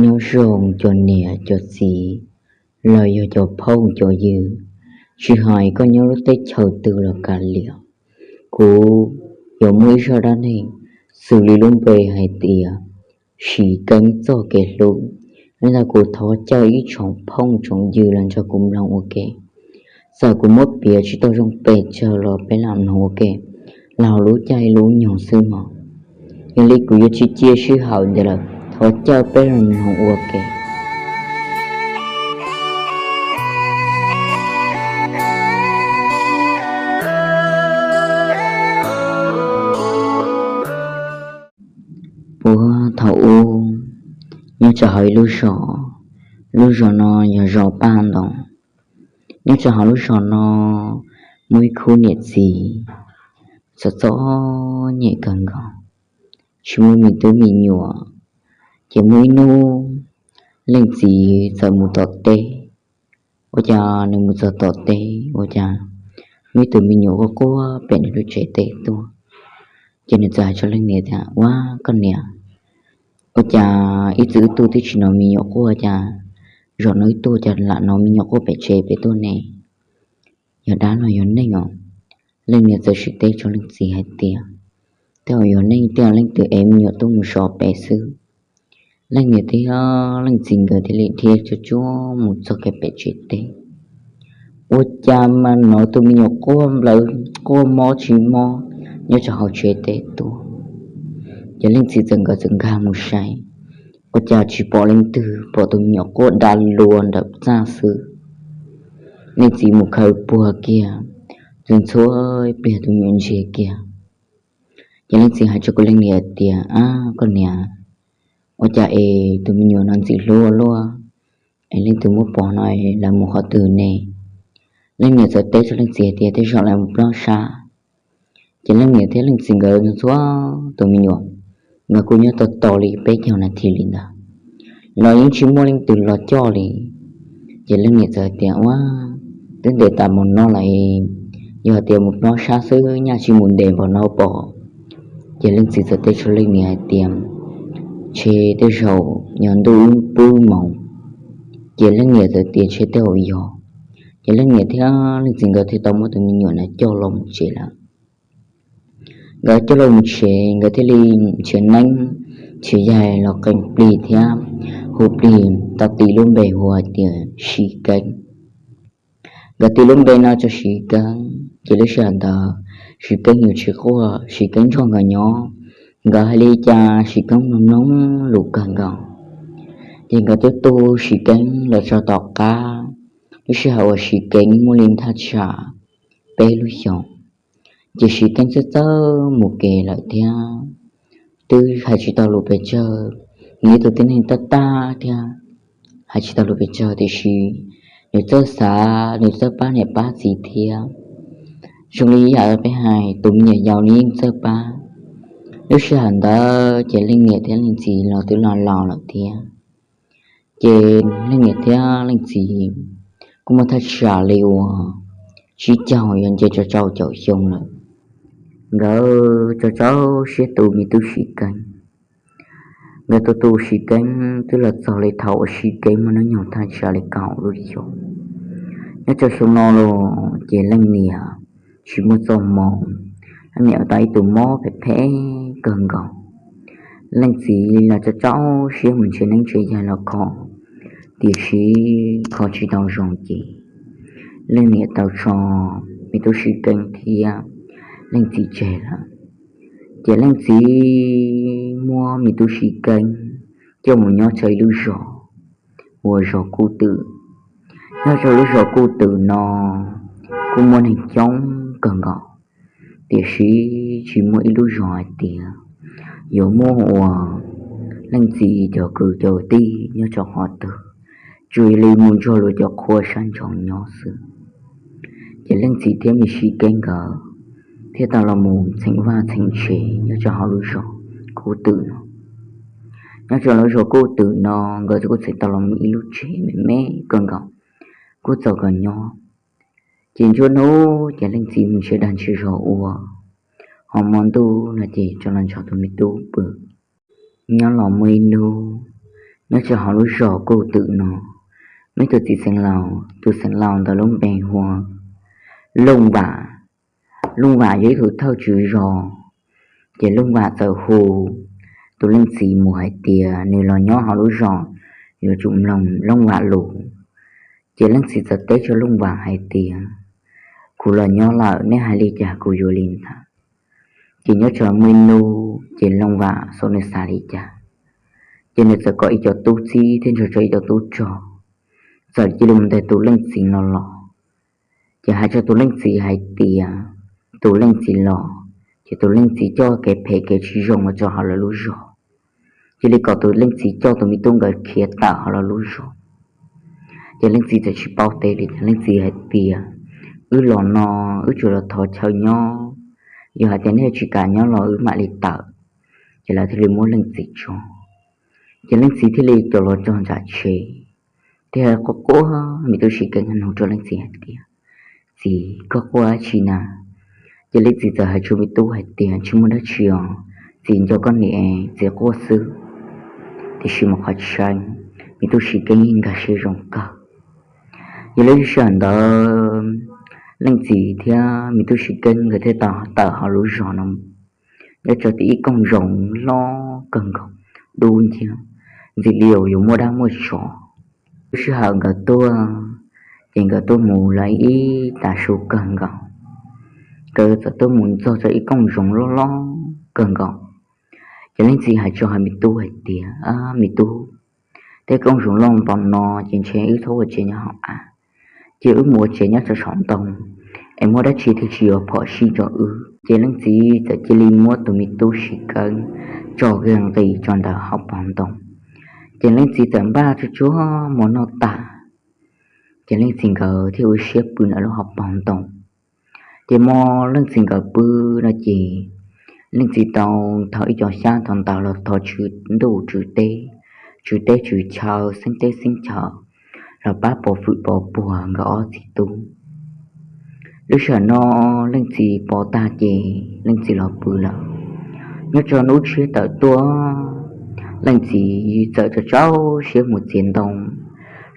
Nyob zoo cov niam cov txiv los yog cov phooj cov ywg, tsis hais koj nyob lub teb chaws twg los kav liam, kuv yuav muaj ib zaj dab neeg xws li lub npe hais tias Siv Keeb txoj kev hlub. Li ntawd kuv thov caw ib tsoom phooj tsoom ywg los nrog kuv mloog ua ke. Txawm kuv muab piav tsis tau zoo pes tsawg los peb lam mloog ua ke, los lub caij lub nyoog xwb mog. Yog li kuv yuav tsis cia sij hawm ntev lawm, thov caw peb los mloog ua ke. Puag thaum ub, nyob rau hauv ib lub zos, lub zos no yog zos Paj Ntoo. Nyob rau hauv lub zos no muaj ib khub niam txiv txom txom nyem kawg nkaus, tsis muaj me tub me nyuam. Ces muaj ib hnub leej txiv txawm mus tom teb. Ua cas nws mus txog tom teb ua cas muaj ib tug me nyuam quaj quaj pem nws lub tsev teb tuaj. Ces nws txawm hais rau leej niam tias, Ua koj niam, ua cas ib txwm wb tuaj twb tsis hnov me nyuam quaj, cas zaum no wb tuaj cas lam hnov me nyuam quaj pem tsev pem tuaj ne? Yog dab los yog neeg os? Leej niam txawm sim teb rau leej txiv hais tias, Tej zaum yog neeg, tej zaum leej twg ev me nyuam tuaj mus zov pem xwb. Leej niam thiab leej txiv nkawd thiaj li dhia tsuag tsuag mus txog kiag pem tsev teb. Ua cas mas hnov tus me nyuam quaj nplawv, quaj mob tsis mob nyob rau hauv tsev teb tuaj. Ces leej txiv txawm, nkawd txawm nkag mus saib, ua cas tsis pom leej twg, pom tus me nyuam quaj dag luag nram txaj xwb. Leej txiv mus khaws puag kiag, ntxuav ntxhua ib pliag tus me nyuam ntsiag kiag. Ces leej txiv hais rau kuv leej niam tias, Ab koj niam, ua cas es tus me nyuam no ntxim hlub ua luaj, es leej twg muab pov no lawv mus qhov twg ne? Leej niam txawm teb rau leej txiv hais tias, Tej zaum lawv mus plob sab. Ces leej niam thiab leej txiv nkawd ntxuav tus me nyuam, nkawd kuj nyob tos tos li peb caug nas this li ntawd los yeej tsis muaj leej twg los coj li. Ces leej niam txawm hais tias, Ua, twb ntev tas mus no lawm, yog tias mus plob sab xwb nyaj tsis mus ntev npaum no pob? Ces leej txiv txawm teb rau leej niam hais tias, Ntshe tej zaum yog ntuj wb pub moov. Ces leej niam txawm tias, Ntshe tej zaum yog. Ces leej niam thiab leej txiv nkawd thiaj tau muab tus me nyuam na coj los mus tsev lawm. Nkawd coj los mus tsev, nkawd thiaj li nrhiav neeb nrhiav yaig los qee plig thiab hu plig tau tis lub npe hu hais tias Siv Keeb. Nkawd tis lub npe no rau Siv Keeb, ces lub sij hawm ntawd Siv Keeb yuav tsis quaj, Siv Keeb nrog nkawd nyob, nkawd hais li cas Siv Keeb mloog mloog lus kawg nkaus. Ces nkawd twb tu Siv Keeb los txog tom qab lub sij hawm uas Siv Keeb muaj li thaj tsam peb lub xyoos, ces Siv Keeb txawj txawj mus kev lawm thiab twb hais tsis tau lus pes tsawg. Nws ib tug tib neeg tab tag thiab hais tsis tau lus pes tsawg, tiam sis nws txawj xav, nws txawj pab niam pab txiv thiab. Zoo li yam peb hais tus me nyuam yaus nws yeej txawj pab. Lub sij hawm ntawd ces leej niam thiab leej txiv los twb los laus lawm thiab. Ces leej niam thiab leej txiv kuj muaj thaj tsam li uas tsib caug yuav nce rau rau caum xyoo lawm. Nkawd rau rau siab tu me tub Siv Keeb. Nkawd tu tu Siv Keeb twb los txog li thaum uas Siv Keeb muaj hnub nyoog thaj tsam li kaum lub xyoo. Nyob rau xyoo no los ces leej niam tsis muaj txoj hmoo, leej niam ua tau ib tug mob phem phem kawg nkaus. Leej txiv los rau rau siab mus nrhiav neeb nrhiav yaig los kho, tiam sis kho tsis tau zoo ces leej niam tau tso me tub Siv Keeb thiab leej txiv tseg lawm. Ces leej txiv muab me tub Siv Keeb coj mus nyob rau ib lub zos ua zos Kuj Twm. Nyob rau lub zos Kuj Twm no kuj muaj neeg coob kawg nkaus, tiam sis tsis muaj ib lub zos hais tias yuav muaj uas leej txiv cov kwv cov tij nyob rau qhov twg, tsuas yog li mus nrog luag cov qhua sab nraud nyob xwb. Ces leej txiv thiab me Siv Keeb nkawd thiaj tau los mus txheem vaj txheem tsev nyob rau hauv lub zos Kuj Twm no. Nyob rau lub zos Kuj Twm no nkawd kuj txawm tau los mus ib lub tsev me me kawg nkaus, kuj txaus kom nyob. Ces nruab hnub ces leej txiv mus nrhiav dag nrhiav zog ua, ho hmo ntuj no ces tso los nrog tus me tub pw. Nyob los muaj ib hnub, nyob rau hauv lub zos Kuj Twm no, muaj ib tug txiv xeev laus, tus xeev laus ntawd lub npe hu ua Looj Vam. Looj Vam yog ib tug thawj tswv zos. Ces Looj Vam txawm hu tus leej txiv mus hais tias nws los nyob hauv lub zos, yuav tsum mloog Looj Vam lus. Ces leej txiv txawm teb rau Looj Vam hais tias, kuv los nyob lawm, neb hais li cas kuv yuav li ntawd. Ces nyob rau muaj ib hnub ces Looj Vam xav nws xav li cas, ces nws txawm kom ib co tub txib thiab nrog rau ib co tub rog txawm cia li mus ntes tus leej txiv no los. Ces hais rau tus leej txiv hais tias tus leej txiv los, ces tus leej txiv coj kev phem kev tsis zoo mus rau hauv lawv lub zos. Cia li kom tus leej txiv coj tus me tub nkawd khiav tawm hauv lawv lub zos. Ces leej txiv txawm tsis paub teb li, ces leej txiv hais tias, wb los no, wb tsuas los thov chaw nyob, yog hais tias nej tsis kam nyob los wb mam li tawm. Ces lawv thiaj li muab leej txiv tso. Ces leej txiv thiaj li coj los tso nram tsev, thiab quaj quaj, me tub Siv Keeb nug rau leej txiv hais tias, txiv, koj quaj dab tsi na? Ces leej txiv txawm hais rau me tub hais tias, tsis muaj dab tsi os, txiv nco koj niam, txiv quaj xwb. Tiam sis mas qhov tseeb, me tub Siv Keeb yeej nkag siab zoo kawg. Yog li lub sij hawm ntawd, leej txiv thiab me tub Siv Keeb nkawd thiaj tau tawm hauv lub zos no mus. Nyob rau tim ib koog zoov loj kawg nkaus, dub nciab, ntxim li uas yuav muaj dab muaj tsov. Lub sij hawm nkawd tuaj, ces nkawd tuaj mus lawm ib tag su kawg nkaus. Nkawd txawm tuaj mus txog rau ib koog zoov loj loj kawg nkaus. Ces leej txiv hais rau hais me tub hais tias, me tub, tej koog zoov loj npaum no ces ntshe wb txhob ua tsev nyob hauv av, ces wb mus ua tsev nyob rau saum ntoo, es muaj dab tsi thiaj tsis yuav phom sij rau wb. Ces leej txiv txawm cia li muab tus me tub Siv Keeb tso kiag nqis rau ntawm hauv paus ntoo. Ces leej txiv txawm npaj tsuag tsuag mov noj tag, ces leej txiv nkawd thiaj ua siab pw ntawm lub hauv paus ntoo. Ces hmo leej txiv nkawd pw no ces leej txiv tau thau ib co xyab thau ntawv los thov tswv ntuj tswv teb, tswv teb tswv chaw, xeeb teb xeeb chaw, los pab pov fwm pov puag nkawd ob txiv tub. Lub sij hawm no leej txiv pov tag ces leej txiv los pw lawm. Nyob rau hnub tshiab tawm tuaj, leej txiv txawm rau rau siab mus txiav ntoo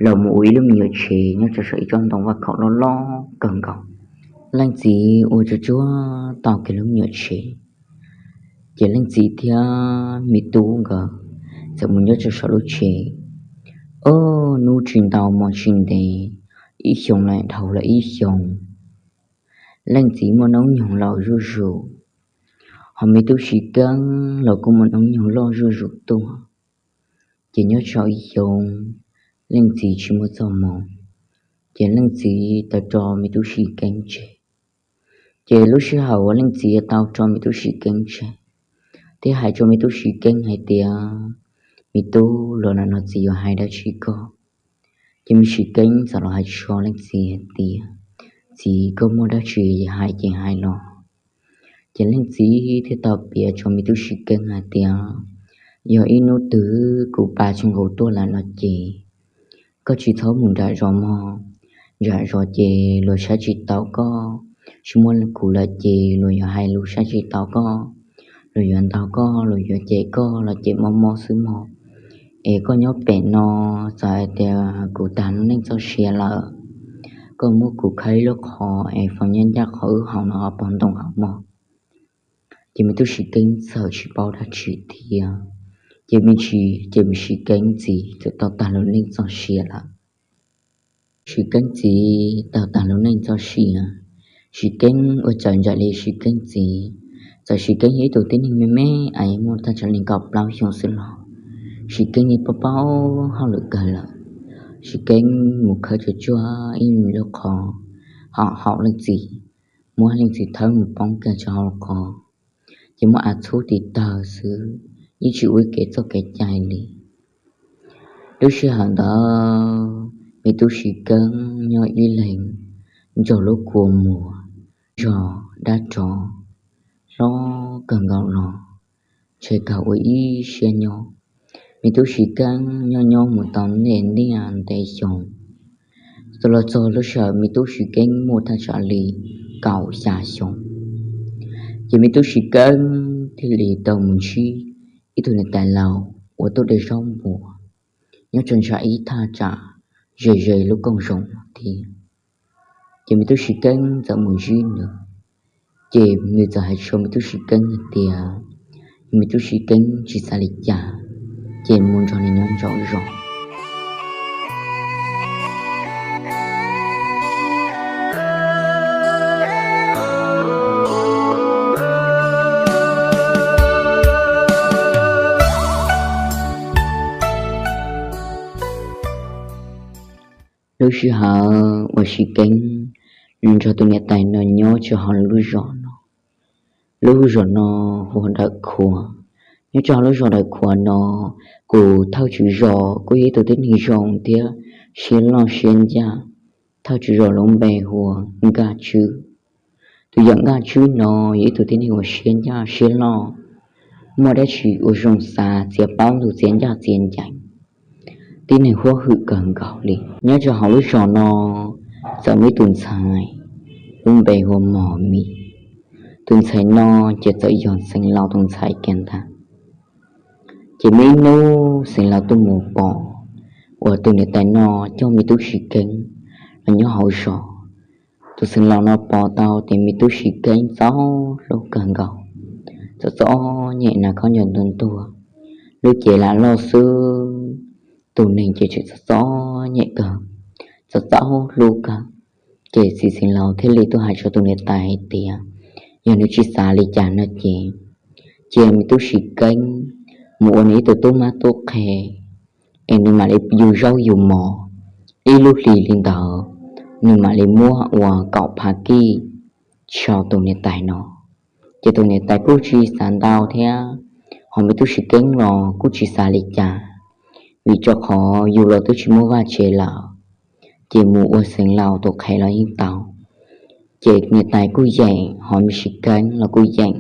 los mus ua ib lub me nyuam tsev nyob rau saum ib tsob ntoo vaj khaum loj loj kawg nkaus. Leej txiv ua tsuag tsuag tau kiag lub me nyuam tsev, ces leej txiv thiab me tub nkawd txawm mus nyob rau saum lub tsev. Ob hnub tsis ntau hmo tsis ntev, ib xyoo los dhau lawm ib xyoo. Leej txiv muaj hnub nyoog laus zuj zus, ho me tub Siv Keeb los kuj muaj hnub nyoog loj zuj zus tuaj. Ces nyob rau ib xyoo, leej txiv tsis muaj txoj hmoo, ces leej txiv tau tso me tub Siv Keeb tseg. Ces lub sij hawm uas leej txiv tau tso me tub Siv Keeb tseg thiab hais rau me tub Siv Keeb hais tias, me tub, los no txiv yuav hais dab tsi koj? Ces me Siv Keeb txawm los hais rau leej txiv hais tias, txiv, koj muaj dab tsi hais ces hais los. Ces leej txiv thiaj tau piav rau me tub Siv Keeb hais tias, yog ib hnub twg kuv pa tsis nqus tuaj lawm no ces koj tsis txhob mus nram zos mog. Nram zos ces luag saib tsis taus koj, tsis muaj kuv lawm ces luag yuav hais lus saib tsis taus koj, luag yuav ntaus koj, luag yuav cem koj los cem mob mob xwb mog. Es koj nyob pem no, txawm hais tias kuv tag lub neej txoj sia lawm, koj muab kuv khawb ib lub qhov es faus nyob ncaj qhov wb haus no hauv paus ntoo hauv mog. Ces me tub Siv Keeb txawm tsis paub dab tsi thiab, ces me Siv, ces me Siv Keeb txiv txawm tau tag lub neej txoj sia lawm. Siv Keeb txiv tau tag lub neej txoj sia, Siv Keeb ua tsaug ntawm li Siv Keeb txiv. Txawm Siv Keeb yog ib tug tib neeg me me, es muaj thaj tsam li kaum plaub xyoo xwb los Siv Keeb yeej paub paub hauj lwm kawg lawm. Siv Keeb mus khawb tsuag tsuag ib lub qhov haum haum leej txiv, muab leej txiv thawb mus poob kiag rau hauv qhov, ces muab av txhub tiv tawg xwb, yeej tsis ua ib kev txoj kev cai li. Lub sij hawm ntawd me tub Siv Keeb nyob ib leeg nrog lub kua muag, nrog dab rog hlob kawg nkaus los ntshe kawg ua ib siab nyob. Me tub Siv Keeb nyob nyob mus tau niaj niaj ntev xyoo, txog los txog lub sij hawm me tub Siv Keeb muaj thaj tsam li kaum xya xyoo, ces me tub Siv Keeb thiaj li tau mus ntsib ib tug niam tais laus uas tuaj de zaub npua. nyob rau ntshav ib thaj tsam ze ze lub kooj zoov thiab. Ces me tub Siv Keeb txawm mus ntsib nws, ces nws txawm hais rau me tub Siv Keeb hais tias, yog me tub Siv Keeb tsis xav li cas, ces mus nrog nws nyob ntau zog. Lub sij hawm uas Siv Keeb nws nrog tus niam tais no nyob rau hauv lub zos no, lub zos no hu ua Dawm Khuav. Nyob rau hauv lub zos Dawm Khuav no, tus thawj tswv zos kuj yog ib tug tib neeg zoo thiab siab loj siab ncaj. Thawj tswv zos lub npe hu ua Nkaj Tswb. Tus yawm Nkaj Tswb no yog ib tug tib neeg uas siab ncaj siab loj, muaj dab tsi ua zoo xav txiav paub ntug txiav ncaj txiav ncees, tib neeg huab hwm kawg nkaus li. Nyob rau hauv lub zos no txawm muaj ib tus ntxhais lub npe hu ua Mos Mim. Tus ntxhais no ces txawm yog Xeev Laus tus ntxhais kiag ntag. Ces muaj ib hnub Xeev Laus tuaj mus pom uas tus niam tais no coj me tub Siv Keeb los nyob hauv zos. Tus Xeev Laus no pom tau tias me tub Siv Keeb txaus hlub kawg nkaus, txom txom nyem na khob ncaws ntuag ntuag, lub cev lam loj xwb, tus neeg ces tseem txom txom nyem kawg, txom txom hlub kawg. Ces txiv Xeev Laus thiaj li tuaj hais rau tus niam tais hais tias yog nws tsis xav li cas no ces cia me tub Siv Keeb mus ua nws ib tug tub mab tub qhe, es nws mam li yug zaub yug mov, ib lub hlis li ntawd nws mam li muab ua kaum phav kij rau tus niam tais no. Ces tus niam tais kuj tsis xav ntau thiab, ho me tub Siv Keeb los kuj tsis xav li cas, vim rau qhov yus los twb tsis muaj vaj tsev lawm, ces mus ua Xeev Laus tus qhe los yeej tau. Ces niam tais kuj yeem, ho me Siv Keeb los kuj yeem.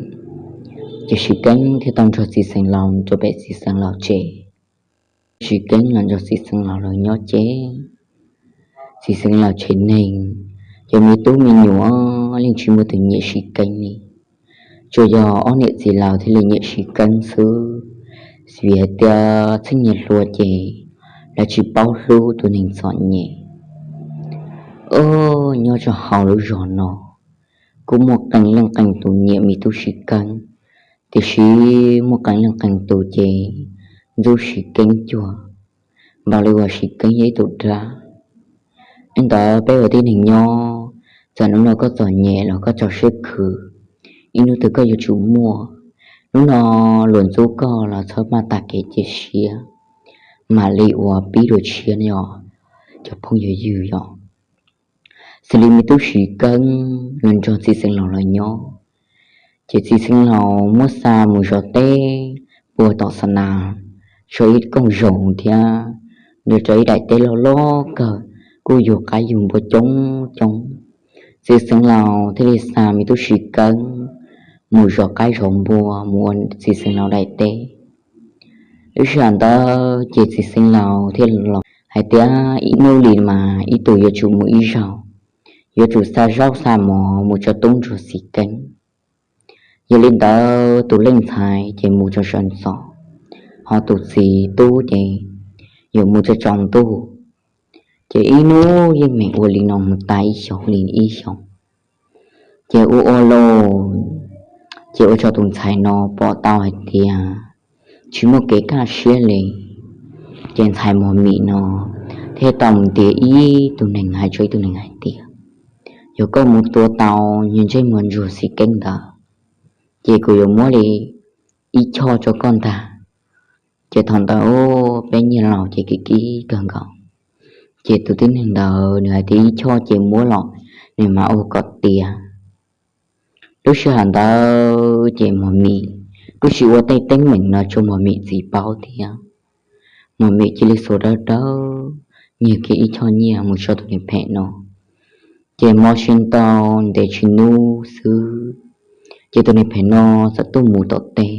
Ces Siv Keeb thiaj tau nrog txiv Xeev Laus rau pem txiv Xeev Laus tsev. Siv Keeb los nrog txiv Xeev Laus lawv nyob ces txiv Xeev Laus tsev neeg, ces me tub me nyuam yeej tsis muaj tus nyiam Siv Keeb li. Tsuas yog ob niam txiv lawv thiaj li nyiam Siv Keeb xwb, vim hais tias txheej niaj hlua ces lawv tsis paub hlub tus neeg txom nyem. Nyob rau hauv lub zos no kuj muaj qee leej qee tus nyiam me tub Siv Keeb, tiam sis muaj qee leej qee tus ces ntxub Siv Keeb cuag npaum li uas Siv Keeb yog ib tug dab. Li ntawd peb ua tib neeg nyob, txawm hnub no koj txom nyem los koj tso siab khwv, ib hnub twg koj yuav tsum muaj. Hnub no luag ntxub koj los txhob maj tas kev cia siab, mam li ua pib dua tshiab os cov phooj ywg yog. Xws li me tub Siv Keeb los nrog txiv Xeev Laus lawv nyob, ces txiv Xeev Laus muab xa mus zov teb puag tom xa nas, so ib kooj zoov thiab, nrog rau ib daim teb loj loj kawg, kuj yug qaib yug npua coob coob. Txiv Xeev Laus thiaj li xa me tub Siv Keeb mus zov qaib zov npua mus ua txiv Xeev Laus daim teb. Lub sij hawm ntawd ces txiv Xeev Laus thiaj los hais tias ib hnub li mas ib tug yuav tsum mus ib zaug, yuav tsum xa zaub xa mov mus tso tub nrog Siv Keeb. Yog li ntawd tus leej ntxhais ces mus tso sawv ntxov, ho tus txiv tub ces yuav mus tso tsaus ntuj. Ces ib hnub yeej meem ua li no mus tas ib xyoos li ib xyoos. Ces ua ua los, ces ua rau tus ntxhais no pom tau hais tias tsis muaj kev kaj siab li. Ces ntxhais Mos Mim no thiaj tau mus ntiav ib tug neeg hais rau ib tug neeg hais tias, yog koj mus tua tau niag ntsej muag ntsuag Siv Keeb ntawd, ces kuv yuav muab li ib choj rau koj ntag. Ces thaum ntawd peb nyiaj laus ces kib kib kawg nkaus. Ces tus tib neeg ntawd nws hais tias ib choj ces muab los, nws mam ua kom tiav. Lub sij hawm ntawd ces Mos Mim kuj tsis ua tej teeb meem no rau Mos Mim txiv paub thiab. Mos Mim cia li xuas dawb dawb nyiag kiag ib choj nyiaj mus rau tus niag phem no. Ces hmo tsis ntau, ntev tsis nub xwb, ces tus niag phem no txawm tuaj mus tom teb.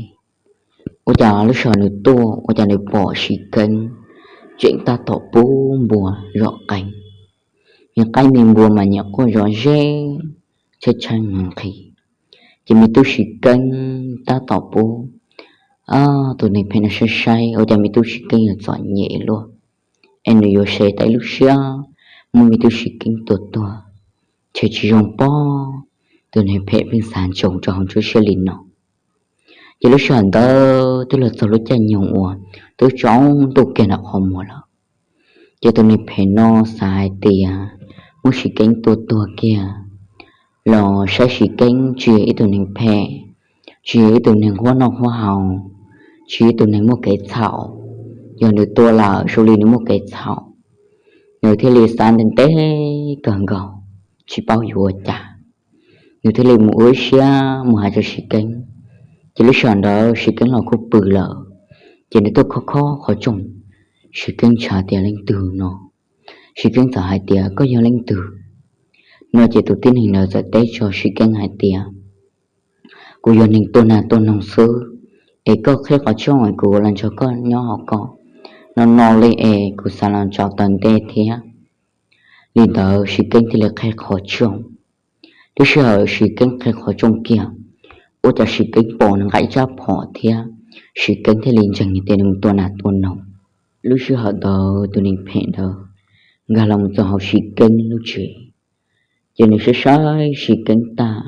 Ua cas lub sij hawm nws tuaj ua cas nws pom Siv Keeb tseem tab tom pub npua zom qees. Niag qaib me npua mas nyuam quaj zom zeb, tshaib tshaib nqhis. Ces me tub Siv Keeb tab tom pub. Tus niag phem no saib saib ua cas me tub Siv Keeb yuav txom nyem luaj. es nws yuav xav tau ib lub siab muab me tub Siv Keeb tua tuag. Ces tsis zoo pob, tus neeg phem pheej xav ntsoov rau hauv nruab siab li no. Ces lub sij hawm ntawd twb los txog lub caij nyoog uas twb tsaus ntuj kiag nram qhov muag lawm. Ces tus neeg phem no xav hais tias muab Siv Keeb tua tuag kiag los saib Siv Keeb tsis yog ib tug neeg phem, tsis yog ib tug neeg huab noj huab haus, tsis yog ib tug neeg muaj kev txhaum. Yog nws tua lawm zoo li nws muaj kev txhaum, nws thiaj li xav ntev ntev kawg nkaus, tsis paub yuav ua cas, nws thiaj li mus ua ib siab mus hais rau Siv Keeb. Ces lub sij hawm ntawd Siv Keeb los kuj pw lawm, ces nws tuaj khob khob qhov rooj, Siv Keeb ntshaw tias leej twg no. Siv Keeb txawm hais tias koj yog leej twg no, ces tus tib neeg ntawd txawm teb rau Siv Keeb hais tias kuv yog neeg tua nas tua noog xwb, es koj qhib qhov rooj es kuv los nrog koj nyob hauv ko no no li es kuv xav los tsaus taws ntej thiab. Li ntawd Siv Keeb thiaj li qhib qhov rooj. Lub sij hawm Siv Keeb qhib qhov rooj kiag, ua cas Siv Keeb pom nws nqa ib rab phom thiab Siv Keeb thiaj li ntseeg tias nws mus tua nas tua noog. Lub sij hawm ntawd tus neeg phem ntawd nkag los mus txog hauv Siv Keeb lub tsev, ces nws saib saib Siv Keeb tag,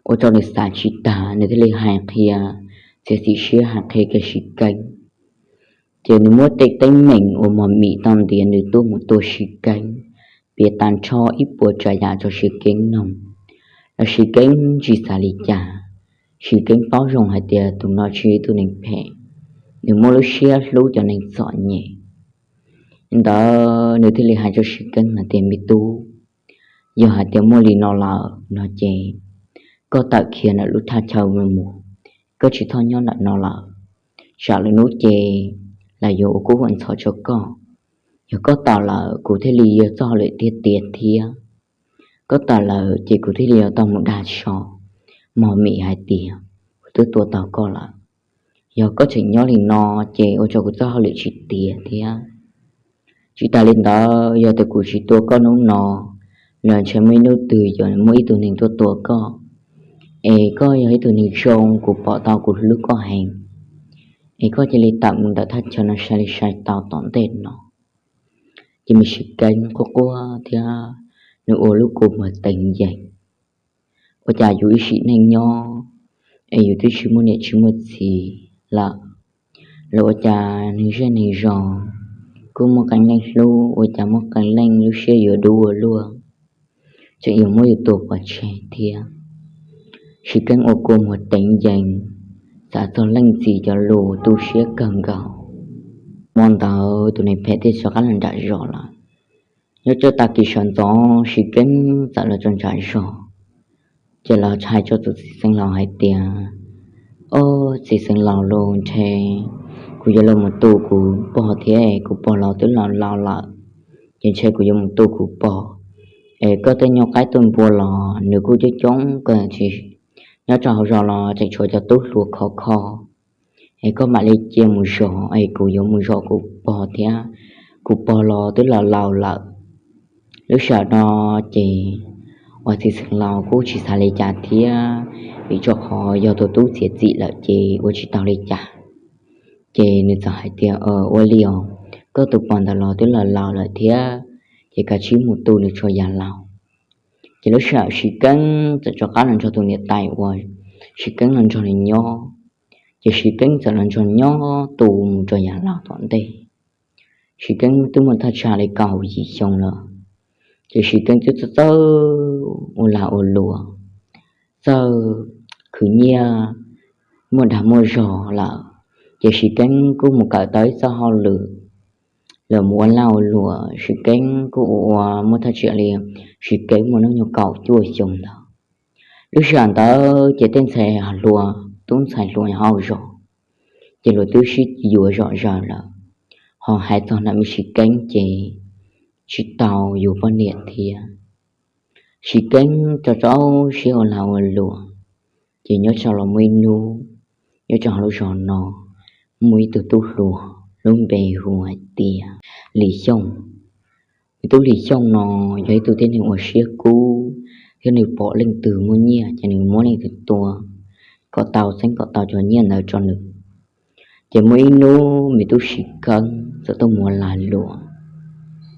ua rau nws xav tsis tag, nws thiaj li hais qhia, txiav txim siab hais qhia kiag Siv Keeb. Ces nws muab tej teeb meem uas mos mim tau ntiav nws tuaj mus tua Siv Keeb, piav tag nrho ib puas tsav yam rau Siv Keeb mloog, los Siv Keeb tsis xav li cas. Siv Keeb paub zoo hais tias tus no tsis yog ib tug neeg phem, nws muaj lub siab hlub cov neeg txom nyem. Ntawd nws thiaj li hais rau Siv Keeb hais tias me tub, yog hais tias muaj li no lawm no ces koj tawm khiav ntawm lub thaj chaw no mus, koj tsis txhob nyob ntawm no lawm. Tsam lwm hnub ces lawv yuav ua kub ua ntxhov rau koj. Yog koj tawm lawm kuv thiaj li yog txoj hauj lwm tiag tiag thiab. Koj tawm lawm ces kuv thiaj li yuav tau mus dag so mos mim hais tias kuv twb tua tau koj lawm. Yog koj tseem nyob li no ces ua rau kuv txoj hauj lwm tsis tiav thiab. Tsis tas li ntawd, yog tias kuv tsis tua koj hnub no los ntshe muaj ib hnub twg yuav muaj ib tug neeg tuaj tua koj. Es koj yog ib tug neeg zoo, kuv pom tau kuv hlub koj heev, es koj cia li tawm mus ntawm thaj chaw no sai li sai tau tom ntej no. Ces me Siv Keeb quaj quaj thiab nws ua lub kua muag teev yees. Ua cas yus ib sim neej nyob es yus twb tsis muaj niam tsis muaj txiv lawm, los ua cas neeg zej neeg zos kuj muaj qee leej hlub, ua cas muaj qee leej lub siab yuav dub ua luaj, tseem yuav muab yus tua pov tseg thiab. Siv Keeb ua kua muag teev yees, xav txog leej txiv cov lus tu siab kawg nkaus. Hmo ntawd tus neeg phem thiaj rov qab los nram zos lawm. Nyob rau tag kis sawv ntxov Siv Keeb txawm los rau nram zos, ces los hais rau tus txiv xeev laus hais tias, Ob, txiv xeev laus, los ntshe kuv yuav los mus tu kuv pog thiab, kuv pog los twb laus laus lawm, ces ntshe kuv yuav mus tu kuv pog. Es koj tej nyuag qaib tuaj npua los nws kuj coob coob kawg, nyob rau hauv zos los tseem tshuav cov tub hluas khov kho. Es koj mam li cia mus zov, es kuv yuav mus zov kuv pog thiab, kuv pog los twb laus laus lawm. Lub sij hawm no ces uas txiv xeev laus kuj tsis xav li cas thiab, vim rau qhov yog tus tub txiav txim lawm ces ua tsis tau li cas. Ces nws txawm hais tias, Ua li os, koj tus pog ntawd los twb laus laus lawm thiab, ces kav tsij mus tu nws tso yam laus. Ces lub sij hawm Siv Keeb txawm rov qab los nrog tus niam tais uas Siv Keeb los nrog nws nyob, ces Siv Keeb txawm los nrog nyob tu mus rau yam laus tom ntej. Siv Keeb twb muaj thaj tsam li kaum yim xyoo lawm, ces Siv Keeb twb txawj txawj ua lag ua luam, txawj khwv nyiaj, muaj dag muaj zog lawm. Ces Siv Keeb kuj mus kawm tau ib txoj hauj lwm los mus ua lag ua luam. Siv Keeb kuj ua ua muaj thaj tsam li, Siv Keeb muaj hnub nyoog kaum cuaj xyoo ntawd. Lub sij hawm ntawd ces tej ntxhais hluas, tub ntxhais hluas hauv zos, ces luag twb sib yuav zom zaws lawm, ho hais txog ntawm me Siv Keeb ces tsis tau yuav poj niam thiab. Siv Keeb rau rau siab ua lag ua luam, ces nyob rau los muaj ib hnub, nyob rau hauv lub zos no muaj ib tug tub hluas lub npe hu hais tias Lis Xyooj. Tus tub Lis Xyooj no yog ib tug tib neeg uas siab kub, thiab nws pom leej twg muaj nyiaj ces nws muab leej twg tua, kom tau txeeb kom tau cov nyiaj ntawd rau nws. Ces muaj ib hnub me tub Siv Keeb txawm tuaj mus ua lag luam,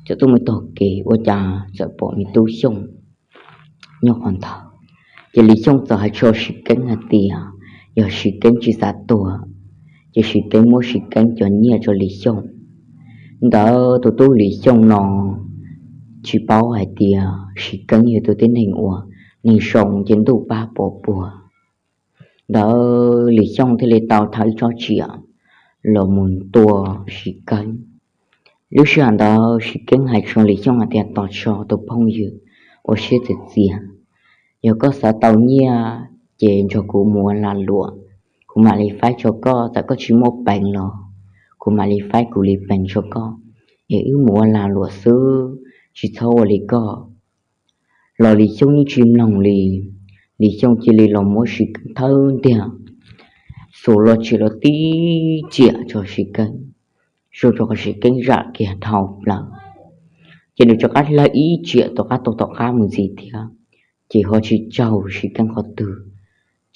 txawm tuaj mus taug kev ua cas txawm pom me tub Xyooj nyob qhov ntawd. Ces Lis Xyooj txawm hais rau Siv Keeb hais tias yog Siv Keeb tsis xav tuag, ces Siv Keeb muab Siv Keeb cov nyiaj rau Lis Xyooj. Ntawd tus tub Lis Xyooj no tsis paub hais tias Siv Keeb yog tus tib neeg uas neeg zoo ces ntuj pab pov puag. Ntawd Lis Xyooj thiaj li tau thau ib tsob tsiam los mus tua Siv Keeb. Lub sij hawm ntawd Siv Keeb hais rau Lis Xyooj hais tias tos tso tus phooj ywg, ua siab txias txias, yog koj xav tau nyiaj ces nrog kuv mus ua lag luam, kuv mam li faib rau koj, txawm koj tsis muaj peev los kuv mam li faib kuv li peev rau koj, es wb mus ua lag luam xwb, tsis txhob ua li koj. Los Lis Xyooj yeej tsis mloog li, Lis Xyooj cia li los muab Siv Keeb thawb ntiag, xuas los tsiam los tib tsiam rau Siv Keeb, zoo rau qhov Siv Keeb zam kiag dhau plaws. Ces nws rov qab hlawv ib tsiam tom qab tau tom qab mus ntxiv thiab, ces ho tsis raug Siv Keeb qhov twg,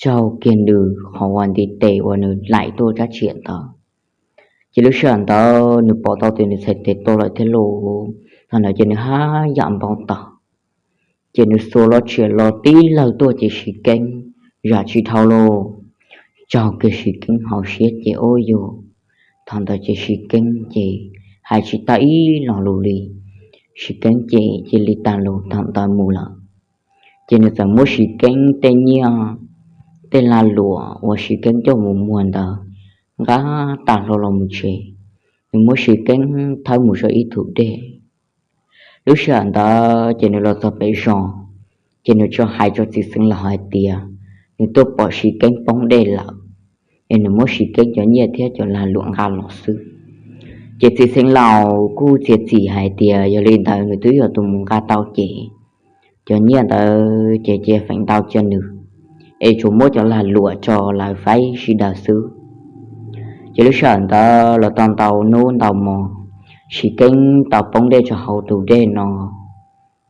raug kiag nws qhov uas ntiv tes uas nws laim tuaj rab tsiam ntawd. Ces lub sij hawm ntawd nws pom tau tias nws txhais tes tuag lawm thiab lauj. Thaum ntawd ces nws haj yam npau taws, ces nws xuas los tsiam los tib lawg tuaj ces Siv Keeb zam tsis dhau lauj, raug kiag Siv Keeb hauv siab ces ua yus. Thaum ntawd ces Siv Keeb ces hais tsis tau ib lo lus li, Siv Keeb ces cia li tag lus thaum ntawd mus lawm. Ces nws txawm muab Siv Keeb tej nyiaj, tej lag luam uas Siv Keeb coj mus muag ntawd nqa tag hlo los mus tsev, nws muab Siv Keeb thawb mus rau ib thum dej. Lub sij hawm ntawd ces nws los txog pem zos, ces nws tso hais rau txiv xeev laus hais tias nws tuaj pom Siv Keeb poob dej lawm, es nws muab Siv Keeb cov nyiaj thiab cov lag luam nqa los xwb. Ces txiv xeev laus kuj txiav txim hais tias yog li ntawd nws twb yog tus mus nqa tau ces cov nyiaj ntawd ces cia feem ntau cia nws, es tsuas muab cov lag luam tso lawv faib sawv daws xwb. Ces lub sij hawm ntawd los tau ntau hnub ntau hmo, Siv Keeb tau poob dej rau hauv tus dej no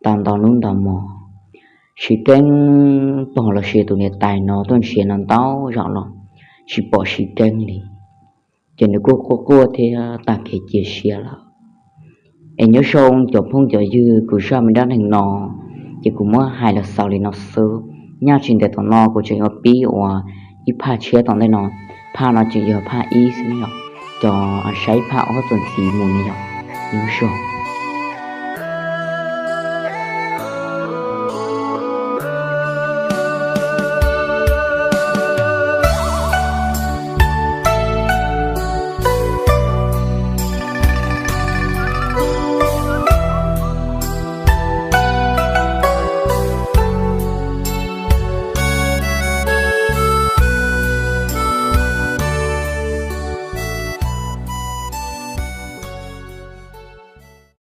tau ntau hnub ntau hmo. Siv Keeb pog los sis tus niam tais no tuaj nrhiav no ntau zaus los tsis pom Siv Keeb li, ces nws kuj quaj quaj thiab tag kev cia siab lawm. Es nyob zoo cov phooj cov ywg, kuv zaj me dab neeg no ces kuv muab hais los xaus li no xwb. Nyob tsis ntev tom no kuv tseem yuav pib ua ib phaj tshiab tom ntej no. Phaj no tseem yog phaj ib xwb yom, cov saib phaj ob txuas ntxiv mus ne yom. Nyob zoo.